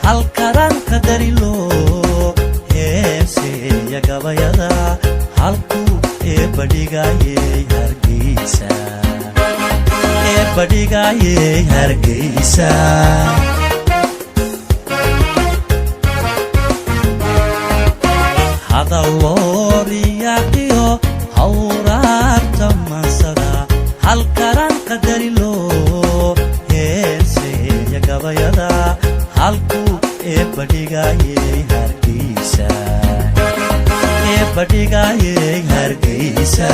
Halkaranka darilo heeseeya gabayada, halkuu eebbadhigayey Hargeysa, eebbadhigayey Hargeysa. Hadallooriyaqiyo hawraarta mansada, halkaran qadarilo heeseeya gabayada, halkuu eebbadhigayey Hargeysa, eebbadhigayey Hargeysa.